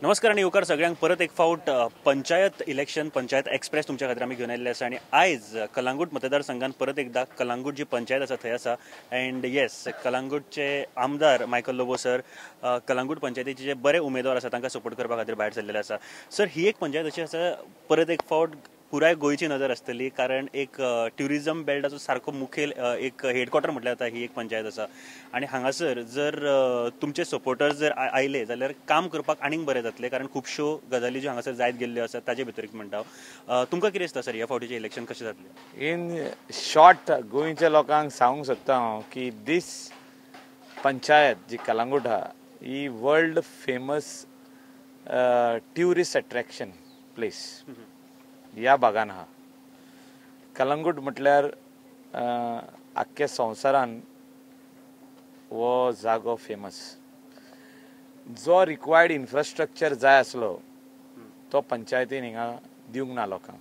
नमस्कार आनी येवकार सगळ्यांक परत एक फावट पंचायत इलेक्शन पंचायत एक्सप्रेस तुमच्या खातीर आमी घेवन आयिल्ले आसा आनी आयज कलांगूट मतदारसंघान परत एकदा कलांगूट जी पंचायत आसा थंय आसा. अँड येस, कलांगूटचे आमदार मायकल लोबो सर कलांगूट पंचायतीचे जे बरे उमेदवार आसा तांकां सपोर्ट करपा खातीर भायर सरलेले आसा. सर, ही एक पंचायत अशी आसा, परत एक फावट पुराय गोंयची नजर आसतली, कारण एक ट्युरिझम बेल्टाचो सारको मुखेल एक हेडक्वॉर्टर म्हटल्यार जाता ही एक पंचायत आसा. आनी हांगासर जर तुमचे सपोर्टर्स जर आयले जाल्यार काम करपाक आनीक बरें जातलें, कारण खुबश्यो गजाली ज्यो हांगासर जायत गेल्ल्यो आसा ताजे भितर एक म्हणटा हांव. तुमकां कितें दिसता सर, ह्या फावटीचें इलेक्शन कशें जातलें? इन शॉर्ट गोंयच्या लोकांक सांगूंक सोदता हांव की दीस पंचायत जी कलांगूट आहा ही world famous tourist attraction place ह्या भागान आहा. कलंगूट म्हटल्यार आख्ख्या संवसारान हो जागो फेमस. जो रिक्वायर्ड इन्फ्रास्ट्रक्चर जाय आसलो तो पंचायतीन हिंगा दिवंक ना लोकांक.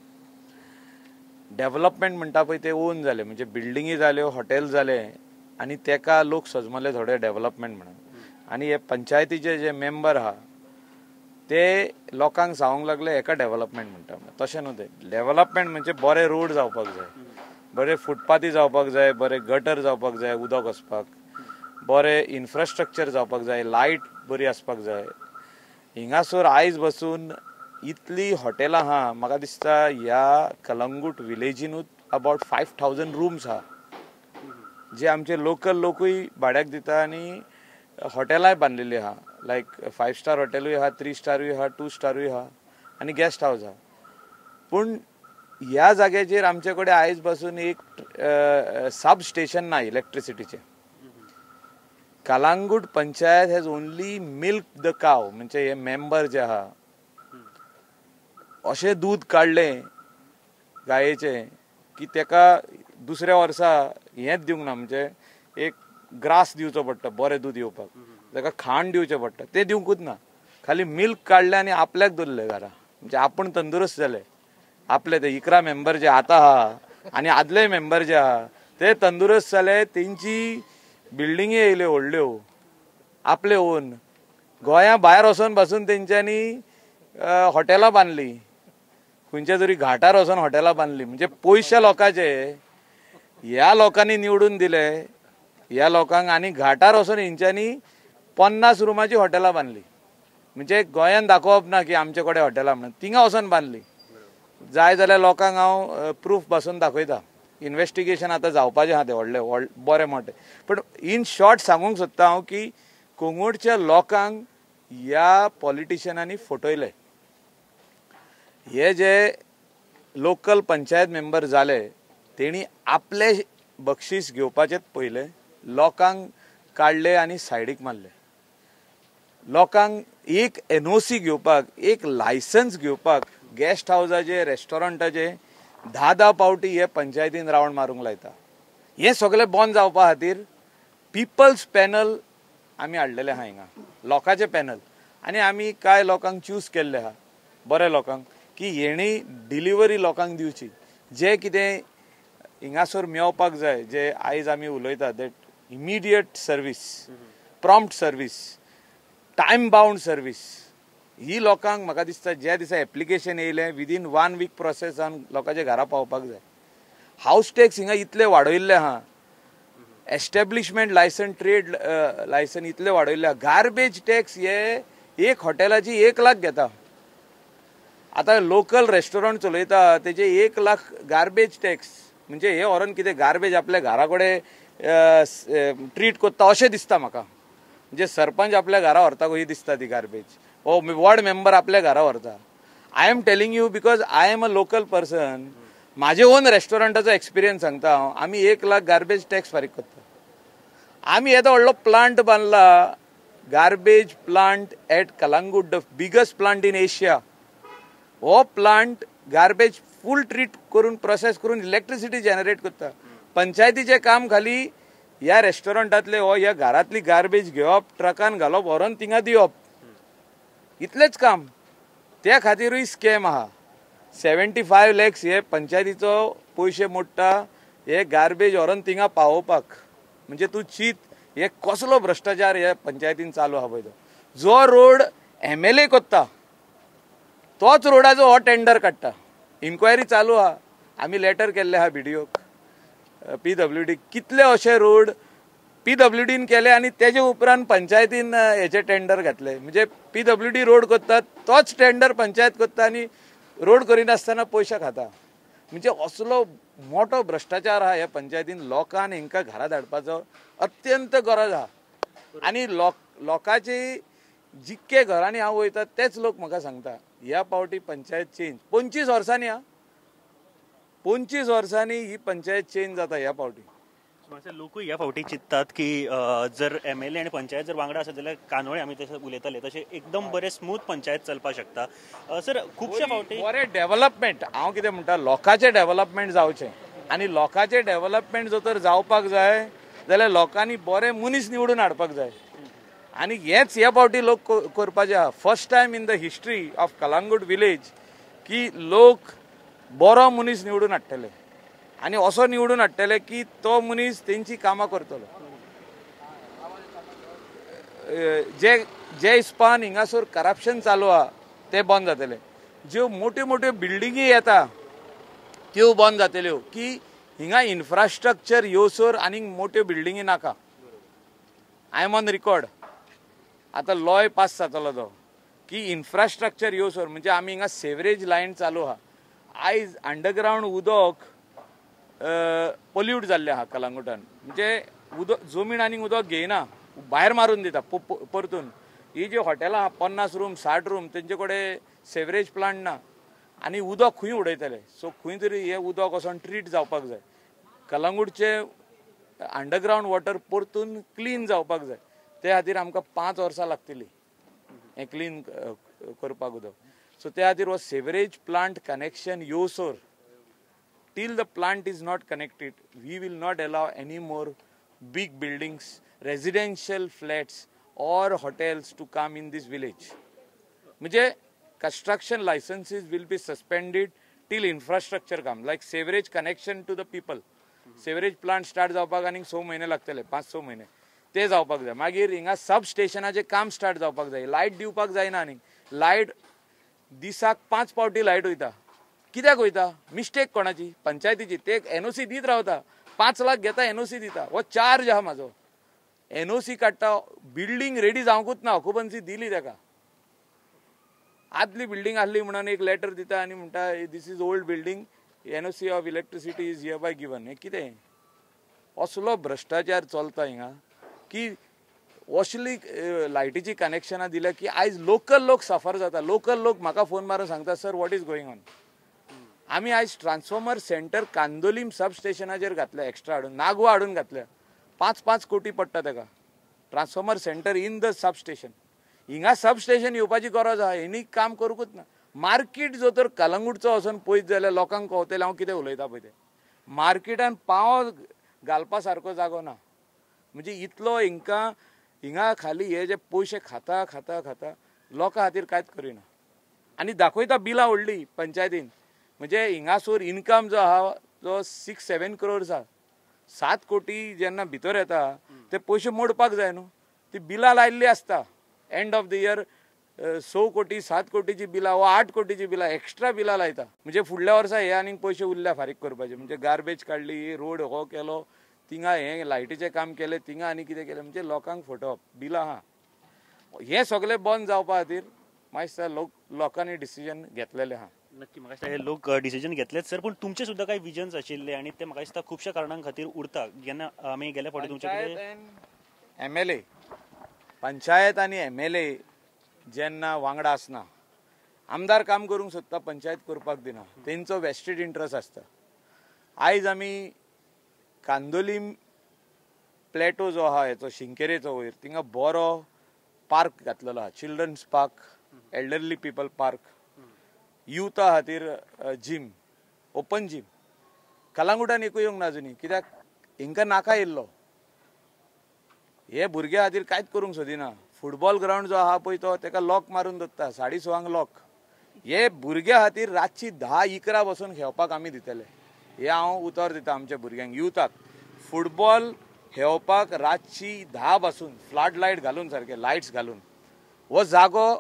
डेवलपमेंट म्हणटा पळय ते ओन जाले, म्हणजे बिल्डिंगी जाल्यो, हॉटेल जाले आनी तेका लोक सजमले थोडे डेवलपमेंट म्हणून. आनी हे पंचायतीचे जे मेंबर आहा ते लोकांक सांगूंक लागले हेका डेवलपमेंट म्हणटा. तशें न्हू तें. डेवलपमेंट म्हणजे बरे रोड जावपाक जाय, बरे फुटपाथी जावपाक जाय, बरे गटर जावपाक जाय, उदक वचपाक, बरे इन्फ्रास्ट्रक्चर जावपाक जाय, लायट बरी आसपाक जाय. हिंगासर आयज बसून इतली हॉटेलां आहा, म्हाका दिसता ह्या कलंगूट विलेजीनूच अबावट 5000 रूम्स आहा, जे आमचे लोकल लोकूय भाड्याक दिता आनी हॉटेलांय बांदलेली आहा. लायक 5 स्टार हॉटेलूय आहा, 3 स्टारूय आहा, 2 स्टारूय आहा आनी गेस्ट हावज आहा. पूण ह्या जाग्याचेर आमचे कडेन आयज पासून एक सब स्टेशन ना इलेक्ट्रिसिटीचें. Calangute panchayat has only milk the cow, म्हणजे हे मेंबर जे आहा अशें दूद काडलें गायेचें की तेका दुसऱ्या वर्सा हेंच दिवंक ना, म्हणजे एक ग्रास दिवचो पडटा बरें दूद येवपाक, ताका खाण दिवचें पडटा, तें दिवंकूच ना. खाली मिल्क काडलें आनी आपल्याक दवरलें घरा, म्हणजे आपूण तंदुरुस्त जाले. आपले ते 11 मेंबर जे आतां आहा आनी आदले मेंबर जे आहा ते तंदुरुस्त जाले, तेंची बिल्डिंगी येयल्यो व्हडल्यो आपले ओन. गोंया भायर वचोन पासून तेंच्यांनी हॉटेलां बांदली, खंयच्या तरी घाटार वचोन हॉटेलां बांदली. म्हणजे पयशे लोकांचे ह्या लोकांनी निवडून दिले ह्या लोकांक, आनी घाटार वचोन हेंच्यांनी 50 रुमाची हॉटेलां बांदली. म्हणजे गोंयान दाखोवप ना की आमचे कडेन हॉटेलां म्हणून, थिंगा वचोन बांदली. जाय जाल्यार लोकांक हांव प्रूफ पासून दाखयता. इन्वेस्टिगेशन आतां जावपाचें आहा तें व्हडलें व्हड बरें मोटें. पूण इन शॉर्ट सांगूंक सोदता हांव की कोंगोडच्या लोकांक ह्या पॉलिटिशियनांनी फटयले. हे जे लोकल पंचायत मेंबर जाले तेणी आपले बक्षीस घेवपाचेच पयलें, लोकांक काडले आनी सायडीक मारले. लोकांक एक एनओसी घेवपाक, एक लायसन्स घेवपाक गेस्ट हावजाचे, रेस्टॉरंटाचे 10-10 पावटी हे पंचायतीन रावंड मारूंक लायता. हें सगळें बंद जावपा खातीर पिपल्स पॅनल आमी हाडलेलें आहा हिंगा, लोकांचें पॅनल. आनी आमी कांय लोकांक चूज केल्ले आहा, बरे लोकांक, की हेणी डिलिव्हरी लोकांक दिवची, जे कितें हिंगासर मेळपाक जाय, जे आयज आमी उलयता that immediate service, prompt service, time bound service ही लोकांक म्हाका दिसता ज्या दिसा एप्लिकेशन येयलें विदीन 1 वीक प्रोसेस जावन लोकांच्या घरा पावपाक जाय. हावस टॅक्स हिंगा इतले वाडयल्ले आहा, एस्टेब्लिशमेंट लायसन, ट्रेड लायसन इतले वाडयल्ले आहा. गार्बेज टॅक्स हे एक हॉटेलाची 1 लाख घेता. आतां लोकल रेस्टॉरंट चलयता तेजे 1 लाख गार्बेज टॅक्स, म्हणजे हे व्हरोन कितें गार्बेज आपल्या घरा कडेन ट्रीट करता अशें दिसता म्हाका. म्हणजे सरपंच आपल्या घरा व्हरता ही दिसता ती गार्बेज, हो वॉर्ड मेंबर आपल्या घरा व्हरता. I am telling you because I am a local person. म्हाजे ओन रेस्टॉरंटाचो एक्सपिरियन्स सांगता हांव. आमी 1 लाख गार्बेज टॅक्स फारीक करता. आमी येदो व्हडलो plant बांदला, garbage plant at Calangute, the biggest plant in Asia. हो प्लांट गार्बेज फूल ट्रीट करून प्रोसेस करून इलेक्ट्रिसिटी जनरेट करता. पंचायतीचें काम खाली ह्या रेस्टॉरंटांतले हो ह्या घरांतली गार्बेज घेवप, ट्रकान घालप, व्हरोन थिंगा दिवप, इतलेंच काम. त्या खातीरूय स्कॅम आहा. 75 लॅक्स हे पंचायतीचो पयशे मोडटा हे गार्बेज व्हरोन थिंगा पावोवपाक. म्हणजे तूं चीत हे कसलो भ्रश्टाचार हे पंचायतीन चालू आहा पळय तो. जो रोड एमएलए करता तोच रोडाचो हो टेंडर काडटा. इन्क्वायरी चालू आहा, आमी लेटर केल्ले आहा बीडीओक, पीडब्ल्यूडी. कितले अशे रोड पीडब्ल्यूडीन केले आनी तेजे उपरांत पंचायतीन हेचे टेंडर घातले. म्हणजे पीडब्ल्यूडी रोड करता तोच टेंडर पंचायत करता आनी रोड करिनासतना पयशे खाता. म्हणजे असलो मोठो भ्रश्टाचार आहा ह्या पंचायतीन. लोकान हेंकां घरा धाडपाचो अत्यंत गरज आहा. आनी लोकांची जितके घरांनी हांव वयता तेच लोक म्हाका सांगता ह्या पावटी पंचायत चेंज. 25 वर्सांनी हा, 25 वर्सांनी ही पंचायत चेंज जाता ह्या पावटी. लोकूय ह्या फावटी चिंततात की जर एमएलए आनी पंचायत जर वांगडा आसत जाल्यार कानोळे आमी तशें उलयताले तशें एकदम बरें स्मूथ पंचायत चलपाक शकता. सर खुबशे फावटी बरें डेव्हलपमेंट, हांव कितें म्हणटा, लोकांचें डेव्हलपमेंट जावचें. आनी लोकांचें डेव्हलपमेंट जर तर जावपाक जाय जाल्यार लोकांनी बरे मनीस निवडून हाडपाक जाय. आनी हेच ह्या फावटी लोक करपाचे आहा. First time in the history of Calangute village की लोक बरो मनीस निवडून हाडटले आनी असो निवडून हाडटले की तो मनीस तेंची कामां करतलो. जे जे हिसपान हिंगासर करप्शन चालू आहा ते बंद जातले. ज्यो मोट्यो मोट्यो बिल्डिंगी येता त्यो बंद जातल्यो की हिंगा इन्फ्रास्ट्रक्चर येवसर आनीक मोट्यो बिल्डिंगी नाका. I am on record. आतां लॉय पास जातलो तो की इन्फ्रास्ट्रक्चर येवसर म्हणजे आमी हिंगा सेवरेज लायन चालू आहा. आयज अंडरग्रावंड उदक पोल्यूट जाल्लें आहा कलंगुटान. म्हणजे उदक जमीन आनीक उदक घेयना, भायर मारून दिता परतून. ही जी हॉटेलां आहा 50 रूम 60 रूम तेंचे कडेन सेवरेज प्लांट ना आनी उदक खंय उडयतले. सो खंय तरी हें उदक वचोन ट्रीट जावपाक जाय. कलंगूटचें अंडरग्रावंड वॉटर परतून क्लीन जावपाक जाय. ते खातीर आमकां 5 वर्सां लागतलीं हें क्लीन करपाक उदक. सो ते खातीर हो सेवरेज प्लांट कनेक्शन येवसर till the plant is not connected, we will not allow any more big buildings, residential flats or hotels to come in this village. म्हणजे construction licenses will be suspended till infrastructure come, like sewerage connection to the people. Sewerage plant start जावपाक आनीक 6 म्हयने लागतले, 5-6 म्हयने ते जावपाक जाय. मागीर हिंगा सब स्टेशनाचें काम स्टार्ट जावपाक जाय. लायट दिवपाक जायना आनीक. लायट दिसाक 5 फावटी लायट वयता. कित्याक वयता? मिस्टेक कोणाची? पंचायतीची. ते एनओसी दीत रावता, 5 लाख घेता, एनओसी दिता. हो चार्ज आहा म्हाजो. एनओसी काडटा, बिल्डींग रेडी जावंकूच ना, ऑक्युपन्सी दिली ताका. आदली बिल्डींग आहली म्हणून एक लेटर दिता आनी म्हणटा this is old building, NOC of electricity is hereby given. हें कितें? असलो भ्रश्टाचार चलता हिंगा की असली लायटीची कनेक्शनां दिल्या की आयज लोकल लोक सफर जाता. लोकल लोक म्हाका फोन मारून सांगता, sir what is going on. आमी आयज ट्रान्सफॉर्मर सेंटर कांदोलीम सब स्टेशनाचेर घातल्या, एक्स्ट्रा हाडून, नागवा हाडून घातल्या. 5-5 कोटी पडटा ताका transformer centre in the sub station. हिंगा सब स्टेशन येवपाची गरज आहा. हेणी काम करूंकूच ना. मार्केट जो तर कलंगूटचो वचून पळयत जाल्यार लोकांक कळतलें हांव कितें उलयता पळय तें. मार्केटान पांव घालपा सारको जागो ना. म्हणजे इतलो हिंकां हिंगा खाली हे जे पयशे खाता खाता खाता लोकां खातीर कांयच करिना. आनी दाखयता बिलां व्हडली पंचायतीन. म्हणजे हिंगासर इनकम जो आहा तो 6-7 क्रोर्स आहा. 7 कोटी जेन्ना भितर येता ते पयशे मोडपाक जाय न्हू. ती बिलां लायिल्ली आसता. एंड ऑफ the year 6 कोटी 7 कोटीची बिलां वा 8 कोटीची बिलां एक्स्ट्रा बिलां लायता. म्हणजे फुडल्या वर्सा हे आनीक पयशे उरल्या फारीक करपाचे. म्हणजे गार्बेज काडली, रोड हो केलो, थिंगा हें लायटीचें काम केलें, थिंगा आनी कितें केलें. म्हणजे लोकांक फटोवप बिलां आहा. हें सगळें बंद जावपा खातीर मातशें लोकांनी डिसिजन घेतलेलें आहा. नक्की म्हाका दिसता हे लोक डिसिजन घेतलेच सर, पूण तुमचे सुद्दां कांय विजन्स आशिल्ले आनी ते म्हाका दिसता खुबश्या कारणां खातीर उरता. जेन्ना आमी गेल्या फावटी तुमचे कडेन एमएलए, पंचायत आनी एमएलए जेन्ना वांगडा आसना, आमदार काम करूंक सोदता, पंचायत करपाक दिना, तेंचो वेस्टेड इंट्रस्ट आसता. आयज आमी कांदोलीम प्लेटो जो आहा हेचो शिंकेरेचो वयर थिंगा बरो पार्क घातलेलो आहा, children's park, elderly people park, युथा खातीर जिम, ओपन जीम. कलंगुटान एकूय येवंक ना अजुनी, कित्याक हिंकां नाका येयल्लो. हे भुरग्या खातीर कांयच करूंक सोदिना. फुटबॉल ग्रावंड जो आहा पळय तो तेका लॉक मारून दवरता, 6:30 लॉक. हे भुरग्या खातीर रातची 10-11 बसून खेळपाक आमी दितले. हे हांव उतर दिता आमच्या भुरग्यांक, युथाक. फुटबॉल खेळपाक रातची 10 बसून फ्लड लायट घालून, सारके लायट्स घालून. हो जागो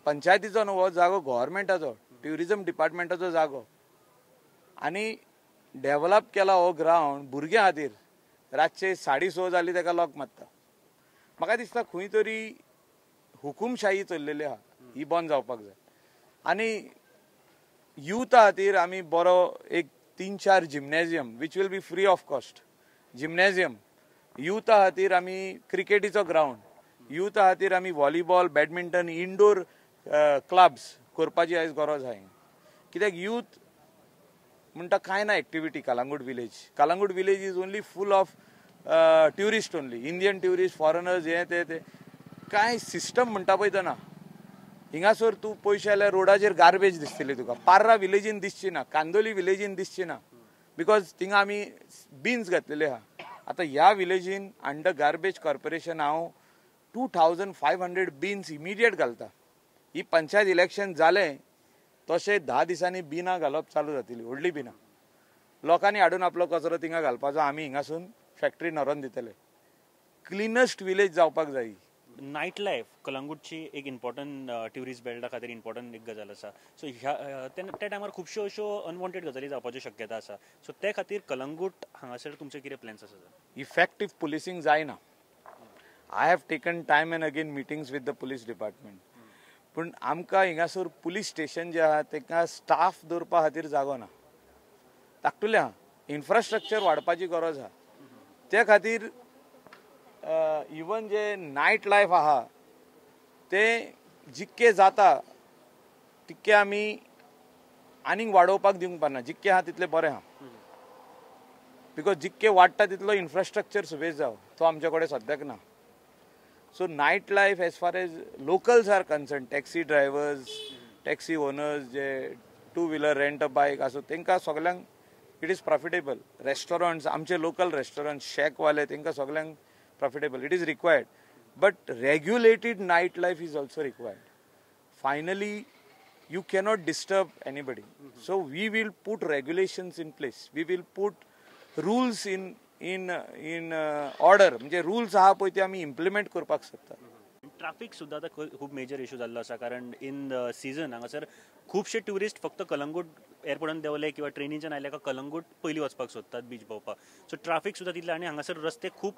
पंचायतीचो न्हू, हो जागो गव्हर्मेंटाचो. ट्युरिजम डिपार्टमेंटाचो जागो आनी डेव्हलप केला हो ग्रावंड भुरग्यां खातीर. रातचे 6:30 जाली ताका लॉक मारता. म्हाका दिसता खंय तरी हुकुमशाही चल्लेली आहा, ही बंद जावपाक जाय. आनी युथा खातीर आमी बरो एक 3-4 gymnasium which will be free of cost gymnasium, युथा खातीर आमी क्रिकेटीचो ग्रावंड, युथा खातीर आमी व्हॉलीबॉल, बॅडमिंटन, इनडोर क्लब्स करपाची आयज गरज आहा. कित्याक यूथ म्हणटा कांय ना activity. Calangute village, Calangute village is only full of tourist only, Indian tourist, foreigners, हे ते ते कांय सिस्टम म्हणटा पळय तो ना. हिंगासर तूं पयशे जाल्यार रोडाचेर गार्बेज दिसतली तुका, पार्रा विलेजीन दिसची ना, कांदोली विलेजीन दिसची ना, because थिंगा आमी बिन्स घातलेले आहा. आतां ह्या विलेजीन अंडर गार्बेज कॉर्पोरेशन हांव 2500 बिन्स इमिडिएट घालता. ही पंचायत इलेक्शन जालें तशें 10 दिसांनी बिनां घालप चालू जातली, व्हडली बिनां लोकांनी हाडून आपलो कचरो थिंगा घालपाचो, आमी हिंगासून फॅक्टरी व्हरोन दितले. क्लिनस्ट विलेज जावपाक जाय. नायट लायफ कलंगूटची एक इम्पॉर्टंट ट्युरिस्ट बेल्टा खातीर इम्पॉर्टंट एक गजाल आसा. सो ह्या त्या टायमार खुबश्यो अश्यो अनवॉन्टेड गजाली जावपाच्यो शक्यता आसा. सो ते खातीर कलंगूट हांगासर तुमचे कितें प्लॅन्स आसा? इफेक्टीव पुलिसींग जायना. I have taken time and again meetings with the police department, पूण आमकां हिंगासर पुलीस स्टेशन जें आहा तांकां स्टाफ दवरपा खातीर जागो ना, धाकटुलें आहा, इन्फ्रास्ट्रक्चर वाडपाची गरज आहा. ते खातीर इवन जे नायट लायफ आहा ते जितके जाता तितके आमी आनीक वाडोवपाक दिवंक पारना, जितके आहा तितले बरें आहा, because जितके वाडटा तितलो इन्फ्रास्ट्रक्चर सुबेज जावं, तो आमचे कडेन सद्याक ना. So night life as far as locals are concern, taxi drivers, taxi owners, J two wheeler rent a bike आसूं, तांकां सगल्यांक it is profitable. Restaurants, आमचे लोकल रेस्टॉरंट्स, शॅकवाले, तांकां सगल्यांक profitable, it is required. But regulated night life is also required. Finally you cannot disturb anybody. So we will put regulations in place, we will put rules in in in order. म्हणजे rules आहा पळय ते आमी implement करपाक शकता. Traffic सुद्दां आतां खूब मेजर इशू जाल्लो आसा, कारण इन सिजन हांगासर खुबशे ट्युरिस्ट फक्त कलंगूट एअरपोर्टान देंवले किंवा ट्रेनीच्यान आयले काय कलंगूट पयलीं वचपाक सोदतात बीच भोंवपाक. सो ट्राफीक सुद्दां तितलें आनी हांगासर रस्ते खूब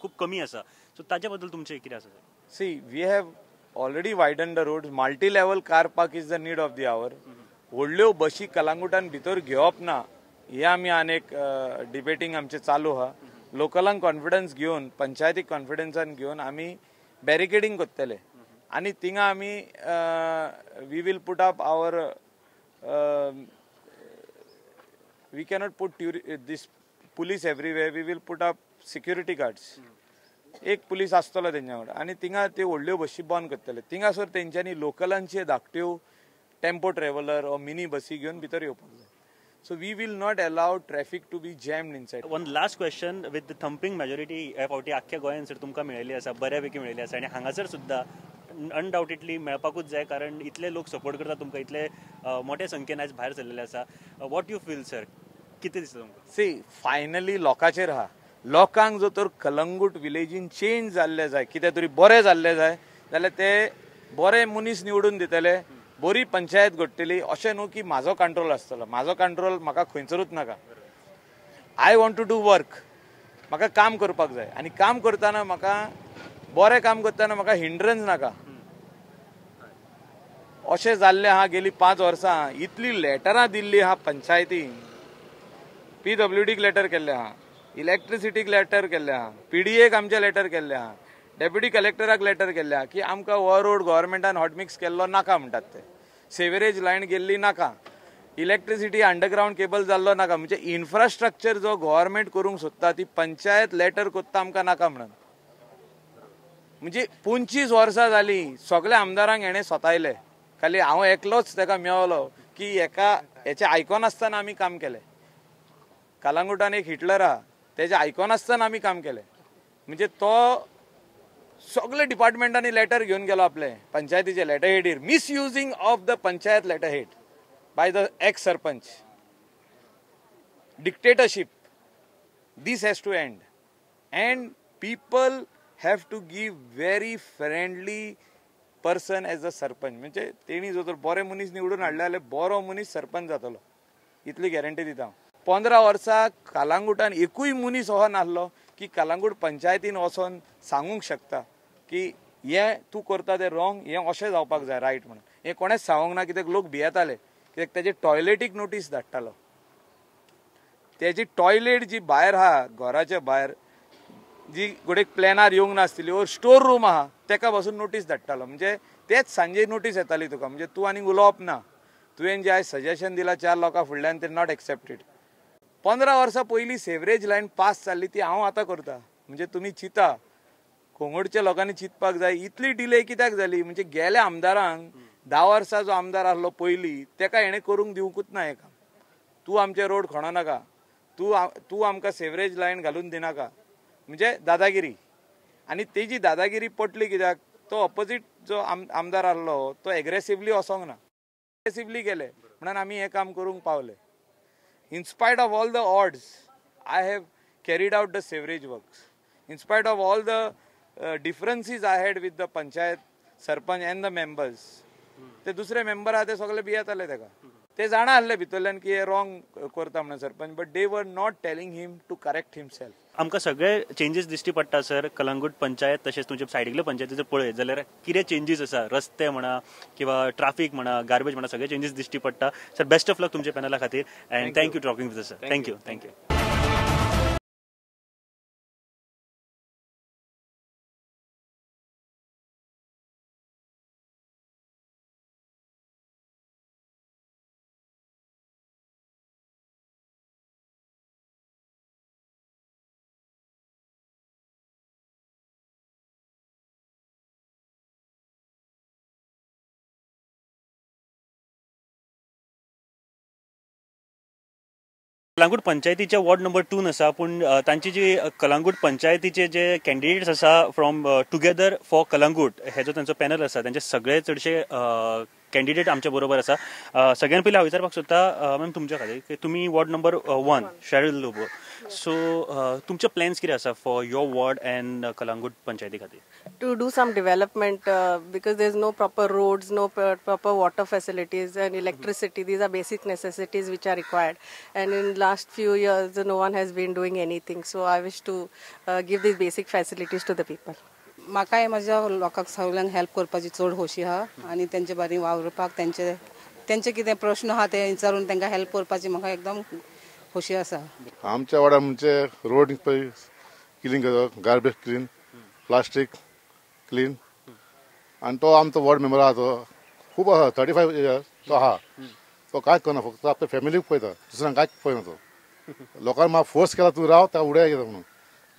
खूब कमी आसा. सो ताचे बद्दल तुमचें कितें आसा? See, we have already widen the road. Multi level car park is the need of the hour. व्हडल्यो बशी कलंगूटान भितर घेवप ना हे आमी आनी एक डिबेटींग आमचें चालू आहा. लोकलांक कॉन्फिडन्स घेवन, पंचायतीक कॉन्फिडन्सान घेवन आमी बॅरिकेडींग करतले आनी थिंगा आमी we will put up our, we cannot put this police everywhere, we will put up security guards. एक पुलीस आसतलो तेंच्या वांगडा आनी थिंगा त्यो व्हडल्यो बशी बंद करतले. थिंगासर तेंच्यांनी लोकलांचे धाकट्यो टेम्पो ट्रॅव्हलर ओ मिनी बसी घेवन भितर येवपाक जाय. So we will not allow traffic to be jammed inside. One last question, with the thumping majority ह्या फावटी आख्ख्या गोंयान सर तुमकां मेळिल्ली आसा, बऱ्यापैकी मेळिल्ली आसा आनी हांगासर सुद्दां अनडावटेडली मेळपाकूच जाय, कारण इतले लोक सपोर्ट करता तुमकां, इतले मोठ्या संख्येन आयज भायर सरलेले आसा. What you feel sir, कितें दिसता तुमकां? सी, फायनली लोकांचेर आहा. लोकांक जर तर कलंगूट विलेजीन चेंज जाल्ले जाय, कितें तरी बरें जाल्लें जाय जाल्यार ते बरे मनीस निवडून दितले, बरी पंचायत घडटली. अशें न्हू की म्हाजो कंट्रोल आसतलो, म्हाजो कंट्रोल म्हाका खंयसरूच नाका. I want to do work, म्हाका काम करपाक जाय आनी काम करतना म्हाका बरें काम करतना म्हाका हिंड्रन्स नाका. अशें जाल्लें आहा गेली 5 वर्सां. इतली लेटरां दिल्ली आहा पंचायतीन, पीडब्ल्यूडीक लेटर केल्लें आहा, इलेक्ट्रिसिटीक लेटर केल्लें आहा, पीडीएक आमचें लेटर केल्लें आहा, डेप्युटी कलेक्टराक लेटर केल्लें आहा की आमकां हो रोड गव्हर्मेंटान हॉटमिक्स केल्लो नाका म्हणटात ते, सेवरेज लायन गेल्ली नाका, इलेक्ट्रिसिटी अंडरग्रावंड केबल जाल्लो नाका. म्हणजे इन्फ्रास्ट्रक्चर जो गव्हर्मेंट करूंक सोदता ती पंचायत लेटर कोत्ता आमकां नाका म्हणून. म्हणजे 25 वर्सां जालीं सगल्या आमदारांक हेणें सतायले, खाली हांव एकलोच ताका मेवलो की हेका हेचें आयकनासतना आमी काम केलें. कलंगूटान एक हिटलर आहा, तेजें आयकनासतना आमी काम केलें. म्हणजे तो सगळे डिपार्टमेंटांनी लेटर घेवन गेलो आपले पंचायतीचे letter हेडीर, misusing of the panchayat letter head by the ex sarpanch, dictatorship. This has to end and people have to give very friendly person as a sarpanch. म्हणजे तेणी जर तर बरे मनीस निवडून हाडले जाल्यार बरो मनीस सरपंच जातलो, इतली गॅरंटी दिता हांव. 15 वर्सां कलांगूटान एकूय मनीस असो नासलो की कलांगूट पंचायतीन वचोन सांगूंक शकता की हें तूं करता तें रॉंग, हें अशें जावपाक जाय रायट म्हणून. हें कोणेंच सांगूंक ना, कित्याक लोक भियेताले. कित्याक तेजे टॉयलेटीक नोटीस धाडटालो. तेजी टॉयलेट जी भायर आहा, घराच्या भायर जी घडयेक प्लॅनार येवंक नासतली ओर स्टोर रूम आहा, तेका पासून नोटीस धाडटालो. म्हणजे तेच सांजे नोटीस येताली तुका, म्हणजे तूं आनीक उलोवप ना, तुवें जें आयज सजेशन दिलां 4 लोकां फुडल्यान तें not accepted. 15 वर्सां पयलीं सेवरेज लायन पास जाल्ली ती हांव आतां करता. म्हणजे तुमी चिंता, कोंगडच्या लोकांनी चिंतपाक जाय इतली डिले कित्याक जाली. म्हणजे गेल्या आमदारांक 10 वर्सां जो आमदार आसलो पयलीं तेका हेणें करूंक दिवंकूच ना हें काम. तूं आमचे रोड खणो नाका, तूं आमकां सेवरेज लायन घालून दिनाका, म्हणजे दादागिरी. आनी तेजी दादागिरी पटली कित्याक, तो ऑपोजीट जो आमदार आसलो तो एग्रेसिवली वचोंक ना, एग्रेसिवली गेले म्हणून आमी हें काम करूंक पावले. In spite of all the odds, I have carried out the sewerage works. In spite of all the differences I had with the panchayat sarpanch and the members, ते दुसरे मेंबर आहा ते सगळे भियेताले तेका, ते जाणा आसले भितरल्यान की हे रॉंग करता म्हणून sarpanch, but they were not telling him to correct himself. आमकां सगळे चेंजीस दिश्टी पडटा सर. कलंगूट पंचायत तशेंच तुमच्या सायडीकले पंचायती जर पळयत जाल्यार कितें चेंजीस आसा, रस्ते म्हणा किंवा ट्राफीक म्हणा, गार्बेज म्हणा, सगळे चेंजीस दिश्टी पडटा. सर बेस्ट ऑफ लक तुमच्या पॅनला खातीर and thank you talking with sir. Thank you. Thank you. Calangute पंचायतीच्या वॉर्ड नंबर 2 आसा, पूण तांची जी कलांगूट पंचायतीचे जे कॅन्डिडेट्स आसा फ्रॉम टुगेदर फॉर कलांगूट हे जो तांचो पॅनल आसा तांचे सगळे चडशे कॅन्डिडेट आमच्या बरोबर आसा. सगळ्यान पयलीं हांव विचारपाक सोदता मॅम तुमच्या खातीर की तुमी ward number 1 Sheryl Lobo, so तुमचे प्लॅन्स कितें आसा for your ward and Calangute पंचायती खातीर? To do some development because there is no proper roads, no proper water facilities and electricity. These are basic necessities which are required, and in last few years no one has been doing anything. So I wish to give these basic facilities to the people. म्हाकाय म्हज्या लोकांक सगळ्यांक help करपाची चड खोशी आहा आनी तेंचे बारी वावुरपाक, तेंचे तेंचे कितें प्रश्न आहा ते विचारून तांकां हेल्प करपाची म्हाका एकदम खोशी आसा. आमच्या वाड्यार म्हणजे रोड क्लीन करप, गार्बेज क्लीन, प्लास्टीक क्लीन. आनी तो आमचो वॉर्ड मेंबर आहा तो खूब आसा, 35 इयर्स तो आहा, तो कांयच करना, फक्त आपल्या फॅमिलीक पळयता, दुसऱ्यांक कांयच पळयना. तो लोकांक म्हाका फोर्स केला तूं राव, ताका उडय घेता म्हणून,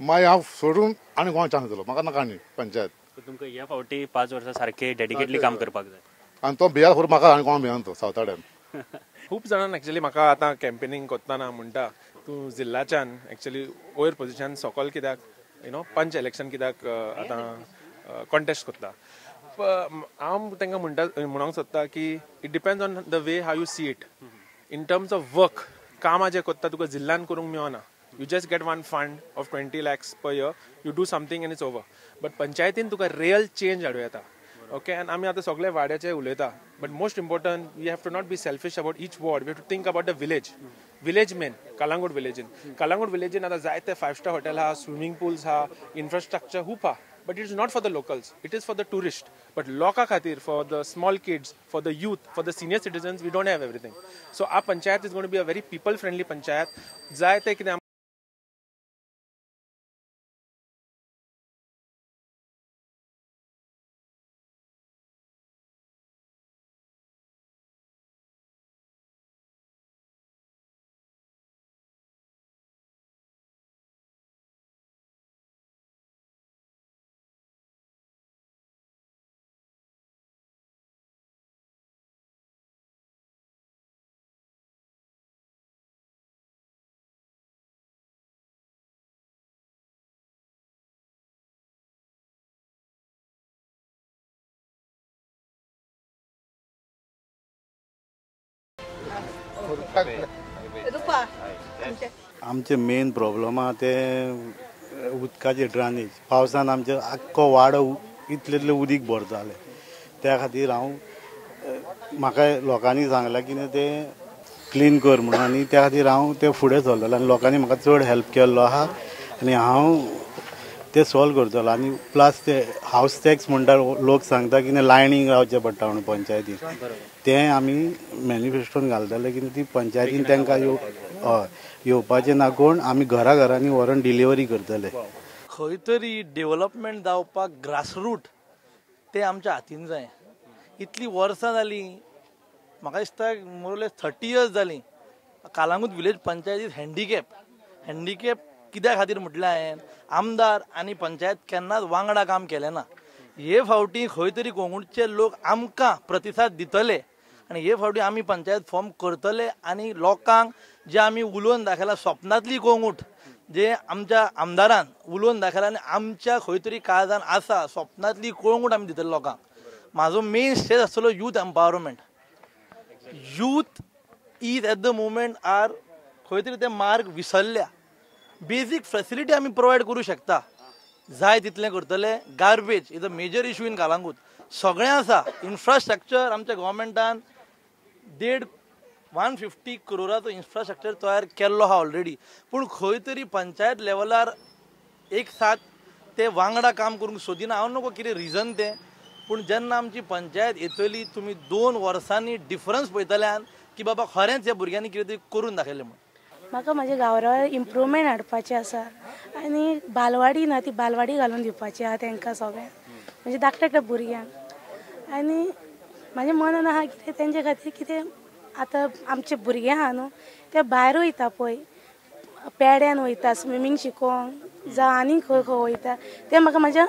मागीर हांव सोडून आनी कोणाक चान्स दिलो, म्हाका नाका आनी पंचायत. तुमकां ह्या फावटी 5 वर्सां सारकें डेडिकेटली काम करपाक जाय. आनी तो भियार फुडें म्हाका आनी कोण भियान तो सावताड्यान. खूब जाणांक एक्चुअली म्हाका आतां कॅम्पेनींग करतना म्हणटा तूं जिल्लाच्यान एक्चुअली वयर पोजिशन सकयल कित्याक you know punch election कित्याक आतां कॉन्टेस्ट करता. हांव तांकां म्हणटा म्हणूंक सोदता की it depends on the way how you see it. In terms of work, कामां जें करता तुका जिल्ल्यान करूंक मेळना. You just get one fund of 20 lakhs per year, you do something and it's over. But पंचायतीन तुका रियल चेंज हाडूं येता. ओके, आनी आमी आतां सगळे वाड्याचे उलयता, but most important we have to not be selfish about each ward. We have to think about the village. Village main Calangute विलेजीन, Calangute विलेजीन आतां जायते 5 स्टार हॉटेल आहा, स्विमींग पुल्स आहा, इन्फ्रास्ट्रक्चर खूब आहा, but it is not for the locals, it is for the tourist. But लोकां खातीर, for the small kids, for the youth, for the senior citizens, we don't have everything. So our panchayat is going to be a very people friendly panchayat. जाय ते कितें आमचे main problem आहा ते उदकाचे drainage. पावसान आमचे आख्खो वाडो इतले इतले उदीक भरताले, त्या खातीर हांव म्हाका लोकांनी सांगलां कितें तें क्लीन कर म्हणून आनी त्या खातीर हांव तें फुडें सरलेलो आनी लोकांनी म्हाका चड हेल्प केल्लो आहा आनी हांव ते सॉल्व करतलो. आनी प्लस ते हावस टॅक्स म्हणटा लोक सांगता की लायनींग रावचें पडटा म्हणून पंचायतीन, तें आमी मॅनिफेस्टोन घालतले की ती पंचायतीन तांकां येवपाचें ना कोण, आमी घरा घरांनी व्हरून डिलिव्हरी करतले. खंय तरी डेव्हलपमेंट जावपाक ग्रासरूट ते आमच्या हातीन जाय. इतली वर्सां जालीं, म्हाका दिसता मोरलेस 30 इयर्स जालीं Calangute village panchayat is handicap. Handicap कित्या खातीर म्हटलें हांवें, आमदार आनी पंचायत केन्नाच वांगडा काम केलें ना. हे फावटी खंय तरी कोंकणचे लोक आमकां प्रतिसाद दितले आनी हे फावटी आमी पंचायत फॉर्म करतले आनी लोकांक जे आमी उलोवन दाखयला स्वप्नांतली कोंगूट जे आमच्या आमदारान उलोवन दाखयला आनी आमच्या खंय तरी काळजान आसा स्वप्नांतली कोंगूट आमी दितले लोकांक. म्हाजो मेन स्टेज आसतलो youth empowerment. Youth is at the moment are खंय तरी ते मार्ग विसरल्या. बेजीक फेसिलिटी आमी प्रोवायड करूं शकता, जाय तितलें करतले. Garbage is a major issue in Calangute. सगळें आसा इन्फ्रास्ट्रक्चर आमच्या गव्हर्मेंटान 150 करोडाचो इन्फ्रास्ट्रक्चर तयार केल्लो आहा ऑलरेडी, पूण खंय तरी पंचायत लेवलार एक साथ ते वांगडा काम करूंक सोदिना. हांव नको कितें रिजन तें, पूण जेन्ना आमची पंचायत येतली तुमी 2 वर्सांनी डिफरन्स पळयतल्यान की बाबा खरेंच ह्या भुरग्यांनी कितें तरी करून दाखयलें म्हूण. म्हाका म्हज्या गांवरार इम्प्रूवमेंट हाडपाचें आसा आनी बालवाडी ना ती बालवाडी घालून दिवपाची आहा तांकां सगळ्यांक, म्हणजे धाकट्या धाकट्या भुरग्यांक. आनी म्हाज्या मनान आहा कितें तेंचे खातीर कितें आतां आमचे भुरगे आहा न्हू ते भायर वयता पळय, पेड्यान वयता स्विमींग शिकोंक जावं आनी खंय खंय वयता, तें म्हाका म्हाज्या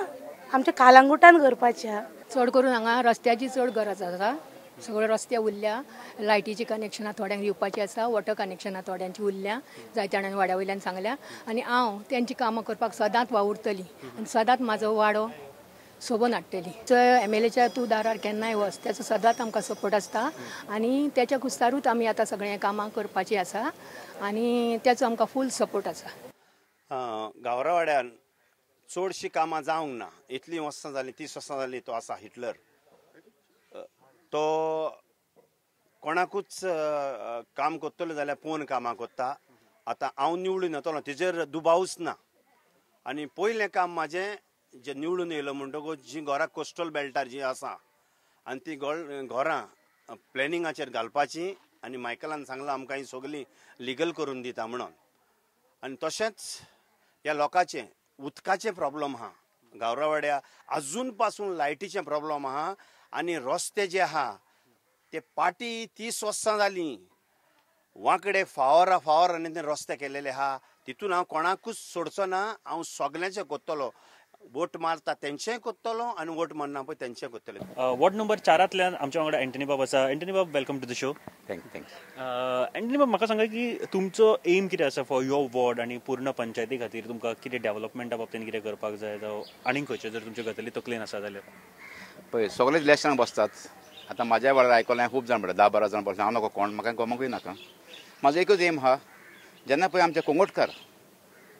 आमच्या कालांगुटान करपाचें आहा. चड करून हांगा रस्त्याची चड गरज आसा. सगळे रस्ते उरल्या, लायटीची कनेक्शनां थोड्यांक दिवपाची आसा, वॉटर कनेक्शनां थोड्यांची उरल्या, जायत्या जाणांनी वाड्या वयल्यान सांगल्या. आनी हांव तेंची कामां करपाक सदांच वावुरतली आनी सदांच म्हाजो वाडो सोबोवन हाडटली. एमएलएच्या तूं दारार केन्नाय वच, तेचो सदांच आमकां सपोर्ट आसता आनी तेच्या कुस्तारूच आमी आतां सगळें कामां करपाचीं आसा आनी तेचो आमकां फूल सपोर्ट आसा. गावरावाड्यान चडशीं कामां जावंक ना, इतलीं वर्सां जालीं, 30 वर्सां जालीं तो आसा हिटलर. तो कोणाकूच काम करतलो जाल्यार पोवन कामां करता. आतां हांव निवडून येतलो तेजेर दुबावूच ना. आनी पयलें काम म्हाजें जें निवडून येयलो म्हणटकूच जीं घरां कोस्टल बेल्टार जीं आसा आनी तीं घरां प्लॅनिंगाचेर घालपाचीं आनी मायकलान सांगलां आमकां ही सगळीं लिगल करून दिता म्हणून. आनी तशेंच ह्या लोकांचें उदकाचें प्रॉब्लम आहा गावरावाड्या, आजून पासून लायटीचें प्रॉब्लम आहा आनी रस्ते जे आहा ते पाटी 30 वर्सां जालीं वांकडे फावरा फावर आनी ते रस्ते केलेले आहा. तितून हांव कोणाकूच सोडचो ना, हांव सगल्यांचें करतलो. वोट मारता तेंचेंय करतलो आनी वोट मारना पळय तेंचें करतले. वॉर्ड नंबर 4 आमच्या वांगडा एंटनी बाब आसा. एंटनी बाब, welcome to the show. Thank you. Thanks. Antony बाब, म्हाका सांगा की तुमचो एम कितें आसा फॉर your ward आनी पूर्ण पंचायती खातीर तुमकां कितें डेव्हलपमेंटा बाबतीन कितें करपाक जाय जावं आनीक खंयचे जर तुमचे गजाली तकलेन आसा जाल्यार? पळय सगळे इलेक्शनाक बसतात. आतां म्हाज्या वेळार आयकलें खूब जाण म्हणटा 10-12 जाण बसले, हांव नको कोण, म्हाका कोमाकूय नाका. म्हाजो एकूच एम आहा, जेन्ना पळय आमचे कोंगोटकार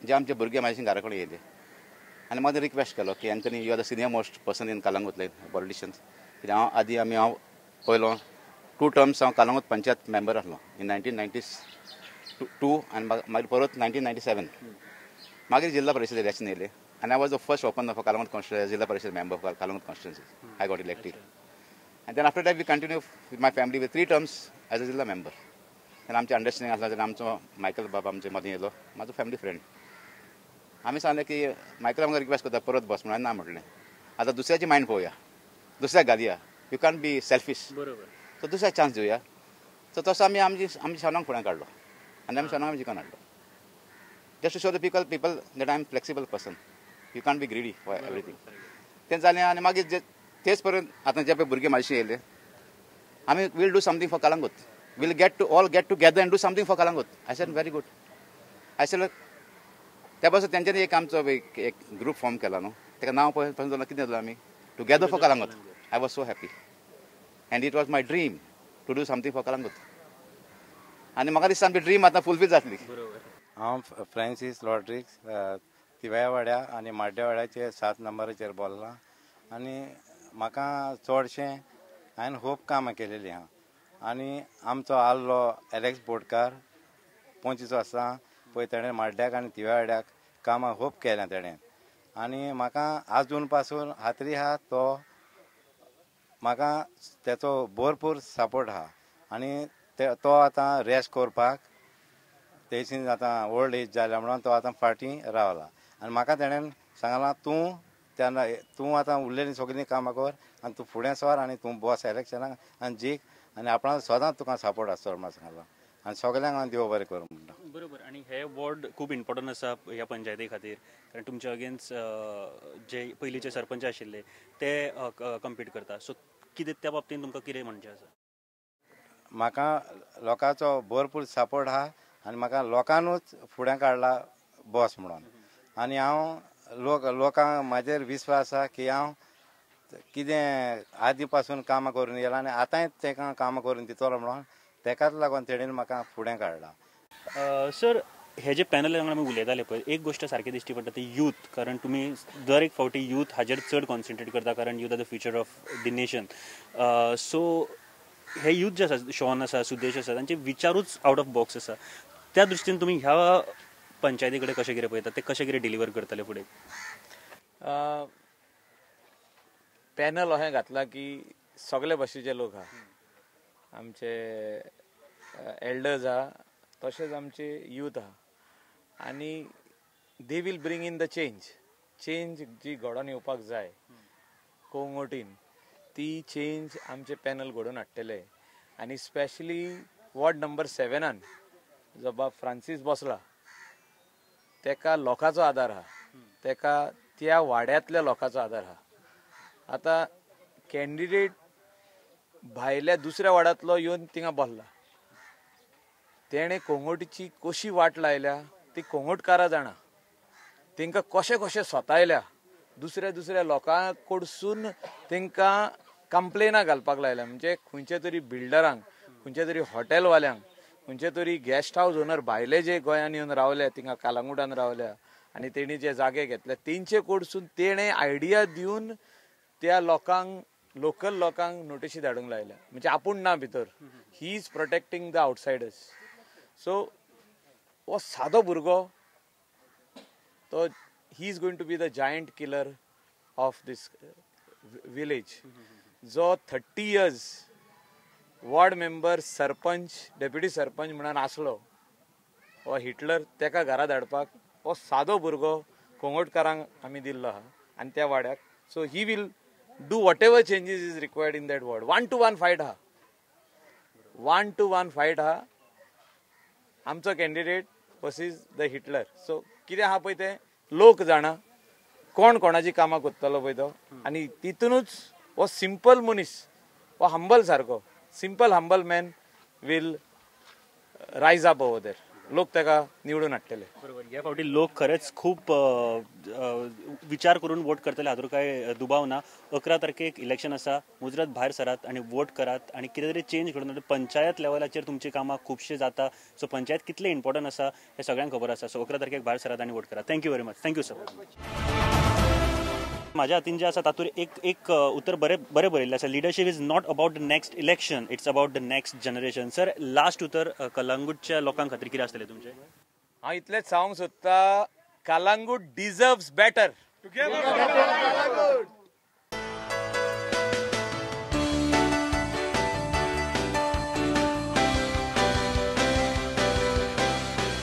जे आमचे भुरगे म्हाजे घरा कडेन येयले आनी म्हाका रिक्वेस्ट केलो की Anthony, you are the senior most person in Calangute politicians. कित्याक हांव आदी आमी हांव पयलो 2 टर्म्स हांव कालांगूत पंचायत मेंबर आसलो इन 1992 आनी मागीर परत 1997 मागीर जिल्हा परिशद इलेक्शन येयलें आनी I was the first open for Calangute constituency, Zilla Parishad member for Calangute constituency. I got elected and then after that we continue with my family with 3 terms as a Zilla member. तेन्ना आमचें understanding आसलें, तेन्ना आमचो Michael बाब आमचे मदीं येयलो, म्हाजो फॅमिली फ्रेंड. आमी सांगलें की मायकल आमकां रिक्वेस्ट करता परत बस म्हणून, ना म्हटलें आतां दुसऱ्याची मायंड पळोवया, दुसऱ्याक घालया, you can't be selfish, बरोबर, सो दुसऱ्याक चान्स दिवया. सो तसो आमी आमची आमच्या शेवणाक फुडें काडलो आनी आमी शेवणाक आमी जिखून हाडलो. Just to show the people that I am flexible person, you can't be greedy for everything. तें जालें आनी मागीर जे तेच पर्यंत आतां जे पळय भुरगे म्हाजे येयले, आमी we'll do something for Calangute, we'll get to all get together and do something for Calangute. I said very good. I said त्या पासून तेंच्यांनी एक आमचो एक ग्रूप फॉर्म केला न्हू, ताका नांव पळय जाल्यार कितें जालें, आमी together for Calangute. I was so happy and it was my dream to do something for Calangute. आनी म्हाका दिसता आमची ड्रीम आतां फुलफील जातली. हांव फ्रांसीस रॉड्रिक्स, तिव्यावाड्या आनी माड्डेवाड्याचे 7 नंबराचेर बोल्लां आनी म्हाका चडशें हांवें खूब कामां केलेलीं आहा. आनी आमचो आल्लो एलेक्स बोडकार पंचवीस वर्सां पळय तेणें माड्ड्याक आनी तिव्याड्याक कामां खूब केल्यां तेणें. आनी म्हाका आजून पासून खात्री आहा तो म्हाका तेचो भरपूर सपोर्ट आहा. आनी तो आतां रेस्ट करपाक तेशी आतां ओल्ड एज जाल्या म्हणून तो आतां फाटीं रावला. आनी म्हाका तेणें सांगलां तूं तेन्ना तूं आतां उरलेलीं सगळीं कामां कर आनी तूं फुडें सर आनी तूं बस इलेक्शनाक आनी जीक आनी आपणाक सदांच तुका सपोर्ट आसतलो म्हणून सांगलां. आनी सगल्यांक हांव देव बरें करूं म्हणटा. बरोबर. आनी हे वॉर्ड खूब इम्पॉर्टंट आसा ह्या पंचायती खातीर, कारण तुमच्या अगेन्स्ट जे पयलींचे सरपंच आशिल्ले ते कम्पीट करता. सो कितें त्या बाबतींत तुमकां कितें म्हणचें आसा? म्हाका लोकांचो भरपूर सपोर्ट आहा आनी म्हाका लोकांनूच फुडें काडला बॉस म्हणून. आनी हांव लोकांक म्हाजेर विस्वास आसा की हांव कितें आदी पासून कामां करून येयला आनी आतांय तांकां कामां करून दितलो म्हणून तेकाच लागून तेणेन म्हाका फुडें काडला. सर, हे जे पॅनल वांगडा आमी उलयताले पळय, एक गोश्ट सारकी दिश्टी पडटा ती यूथ. कारण तुमी दर एक फावटी यूथ हाजेर चड कॉन्सन्ट्रेट करता, कारण youth are the future of the nation. So हे यूथ जे आसा, शॉन आसा, सुदेश आसा, तांचे विचारूच आवट ऑफ बॉक्स आसा. त्या दृश्टीन तुमी ह्या पंचायती कडेन कशें कितें पळयता, ते कशें कितें डिलिव्हर करतले फुडें? पॅनल अशें घातलां की सगळे भाशेचे लोक आहा, आमचे एल्डर्स आहा तशेंच आमचे यूथ आहा. आनी they will bring in the change. Change जी घडोवन येवपाक जाय कोंगोटीन, ती चेंज आमचे पॅनल घडोवन हाडटले. आनी स्पेशली वॉर्ड नंबर 7 जो बाब फ्रांसीस बसला तेका लोकांचो आदार आहा, तेका त्या वाड्यांतल्या लोकांचो आदार आहा. आतां कॅन्डिडेट भायल्या दुसऱ्या वाड्यांतलो येवन थिंगा बसला, तेणें कोंगोटीची कशी वाट लायल्या ती कोंगोटकारां जाणा, तेंकां कशें कशें सतायल्या, दुसऱ्या दुसऱ्या लोकां कडसून तेंकां कंप्लेनां घालपाक लायल्या. म्हणजे खंयच्या तरी बिल्डरांक, खंयच्या तरी हॉटेलवाल्यांक, खंयचे तरी गेस्ट हावज ओनर भायले जे गोंयान येवन रावल्या, थिंगा कालांगुटान रावल्या आनी तेणी जे जागे घेतले तेंचे कडसून तेणें आयडिया दिवन त्या लोकांक, लोकल लोकांक नोटिशी धाडूंक लायल्या. म्हणजे आपूण ना भितर, he is protecting the outsiders. So हो सादो भुरगो तो he is going to be the giant killer of this village. जो 30 years ward member, sarpanch, deputy sarpanch म्हणून आसलो हो हिटलर, तेका घरा धाडपाक हो सादो भुरगो कोंगोटकारांक आमी दिल्लो आहा आनी त्या वाड्याक. So he will do whatever changes is required in that ward. 1-to-1 fight आहा, 1-to-1 fight आहा. आमचो candidate versus the Hitler. So कितें आहा पळय तें लोक जाणा, कोण कोणाची कामां करतलो पळय तो. आनी तितूनच हो सिंपल मनीस, हो हंबल सारको simple humble man will rise up over there. लोक ताका निवडून हाडटले. बरोबर. ह्या फावटी लोक खरेंच खूब विचार करून वोट करतले हातूंत कांय दुबाव ना. 11 तारखेक इलेक्शन आसा, मुजरत भायर सरात आनी वोट करात आनी कितें तरी चेंज घडोवन हाडून पंचायत लेवलाचेर तुमची कामां खुबशीं जाता. सो पंचायत कितलें इम्पॉर्टंट आसा हें सगळ्यांक खबर आसा. सो 11 तारखेक भायर सरात आनी वोट करात. Thank you very much. Thank you sir. माझ्या हातीन जे आसा तातूंत एक एक उतर बरें बरें बरयल्लें आसा, leadership is not about the next election, it's about the next generation. Sir, last उतर कलंगूटच्या लोकां खातीर कितें आसतलें तुमचें? हांव इतलेंच सांगूंक सोदता, कलंगूट डिजर्व्स बेटर.